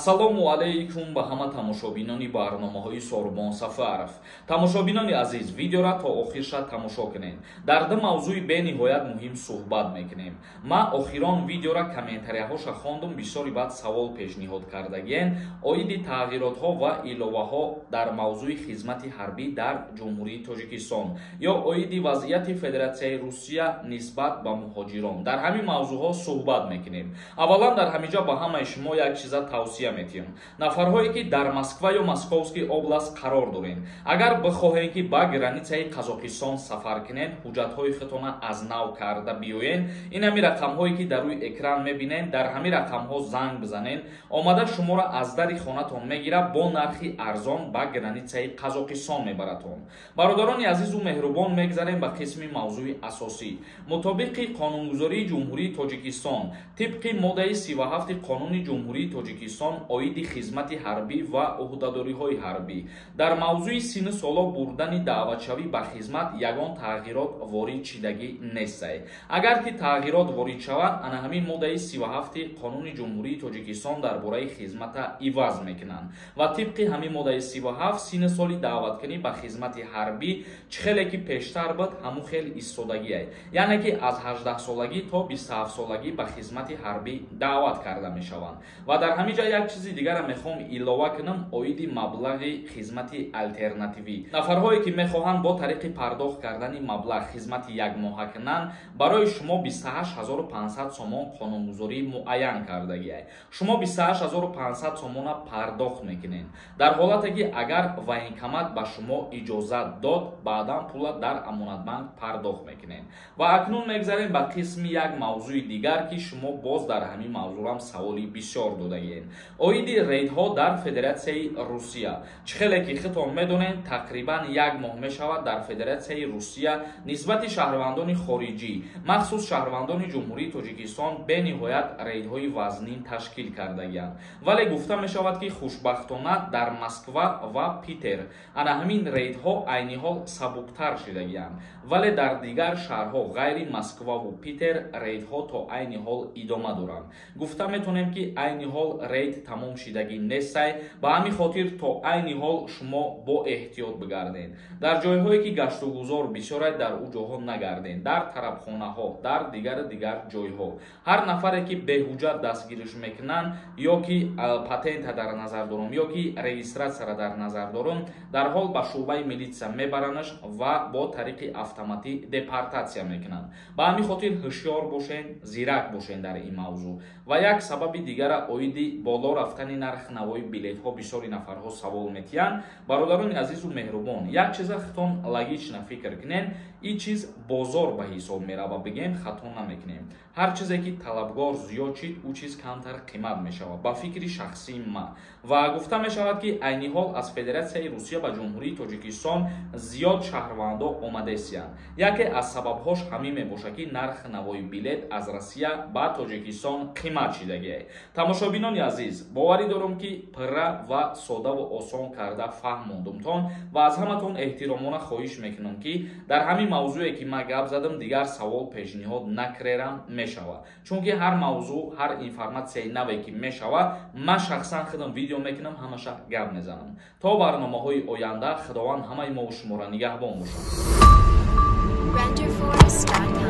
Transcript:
Ассалому алайкум ба ҳама тамошобинони барномаҳои Сорбон Сафаров. Тамошобинони азиз, видеора то охирша тамошо кунед. Дар ду мавзӯи бениҳоят муҳим суҳбат мекунем. Ман охирон видеора комментарияҳоша хондум, бисёри баъд савол пешниҳод кардагиен оиди тағйиротҳо ва иловаҳо дар мавзӯи хизмати ҳарбӣ дар Ҷумҳурии Тоҷикистон ё оиди вазъияти Федератсияи Русия нисбат ба муҳоҷирон. Дар ҳамин мавзӯъҳо суҳбат мекунем. Аввалан дар ҳамин ҷо ба ҳамаи шумо як чиза тавсия метиҳам. Нафарҳое ки дар Москва ё Московский област қарор дорен, агар бихоҳем ки ба границаи Қазоқистон сафар кунед, ҳуҷҷатҳои худтона аз нав карда биёен. Ин ҳамин рақамҳое ки дар рӯи экран мебинен, дар ҳамин рақамҳо занг бизанен, омада шуморо аз дари хонатон мегирад, бо нархи арзон ба границаи Қазоқистон мебаратон. Бародарони азизу меҳрубон, мегзарем ба қисми мавзӯи асосӣ. Мутобиқи қонунгузории Ҷумҳурии Тоҷикистон, тибқи моддаи 37 Қонуни Ҷумҳурии Тоҷикистон оиди хизмати ҳарбӣ ва ӯҳдадориҳои ҳарбӣ, дар мавзӯи синну соло бурдани даъватшавӣ ба хизмат ягон тағйирот ворид шидагӣ нестае. Агар ки тағйирот ворид шавад, ана ҳамин моддаи 37 Қонуни Ҷумҳурии Тоҷикистон дар бораи хизмата иваз мекунанд ва тибқи ҳамин моддаи 37 синну соли даъваткунӣ ба хизмати ҳарбӣ чӣ хеле ки пештар буд, ҳамун хел истодагие, яъне ки аз 18 солагӣ то 27 солагӣ ба хизмати ҳарбӣ даъват карда мешаванд. Ва дар ҳамин ҷо як чизи дигарро мехоҳам илова кунам оиди маблағи хизмати алтернативӣ. Нафарҳое ки мехоҳанд бо тариқи пардохт кардани маблағ хизмати якмоҳа кунанд, барои шумо 28 500 сомон қонунгузорӣ муайян кардагиай. Шумо 28 500 сомона пардохт мекунед. Дар ҳолате ки агар военкомат ба шумо иҷозат дод, баъдан пула дар Амонатбанк пардохт мекунед. Ва акнун мегзарем ба қисми як мавзӯи дигар, ки шумо боз дар ҳамин мавзӯрам саволи бисёр додагиед оиди рейдҳо дар Федератсияи Русия. Чӣ хеле ки худтон медонед, тақрибан як моҳ мешавад, дар Федератсияи Русия нисбати шаҳрвандони хориҷӣ, махсус шаҳрвандони Ҷумҳурии Тоҷикистон, бениҳоят рейдҳои вазнин ташкил кардагианд. Вале гуфта мешавад, ки хушбахтона дар Москва ва Питер ана ҳамин рейдҳо айни ҳол сабуктар шидагианд, вале дар дигар шаҳрҳо ғайри Москваву Питер рейдҳо то айни ҳол идома доранд. Гуфта метавонем, ки айни ҳол рейд тамом шидагӣ нестай. Ба ҳамин хотир то айни ҳол шумо бо эҳтиёт бигардед. Дар ҷойҳое ки гаштугузор бисёрад, дар ӯ ҷоҳо нагардед, дар тарабхонаҳо, дар дигару дигар ҷойҳо. Ҳар нафаре ки беҳуҷҷат дастгириш мекунанд, ё ки патента дар назар дорам, ё ки регистратсияра дар назар дорам, дар ҳол ба шӯъбаи милитсия мебаранаш ва бо тариқи автоматӣ депортатсия мекунанд. Ба ҳамин хотир ҳушёр бошен, зирак бошен дар ин мавзӯъ. Ва як сабаби дигара оиди боло рафтани нархи навои билетҳо бисёри нафарҳо савол метиҳанд. Бародарони азизу меҳрубон, як чиза худтон логично фикр кунед: ин чиз бозор ба ҳисоб мерава, бигем, хато намекунем. Ҳар чизе ки талабгор зиёд шид, ӯ чиз камтар қимат мешавад, ба фикри шахсии ман. Ва гуфта мешавад, ки айни ҳол аз Федератсияи Русия ба Ҷумҳурии Тоҷикистон зиёд шаҳрвандо омадесиянд. Яке аз сабабҳош ҳамин мебошад, ки нархи навои билет аз Россия ба Тоҷикистон қимат шидагиай. Тамошобинони азиз, боварӣ дорам, ки пурра ва содаву осон карда фаҳмондумтон ва аз ҳаматон эҳтиромона хоҳиш мекунам, ки дар ҳамин мавзӯе ки ман гап задам, дигар савол пешниҳод накарерам мешавад, чунки ҳар мавзӯъ, ҳар информатсияи наве ки мешавад, ман шахсан худам видео мекунам, ҳамаша гап мезанам. То барномаҳои оянда, Худованд ҳамаи мову шуморо нигаҳбон бошад. Renderforest.com.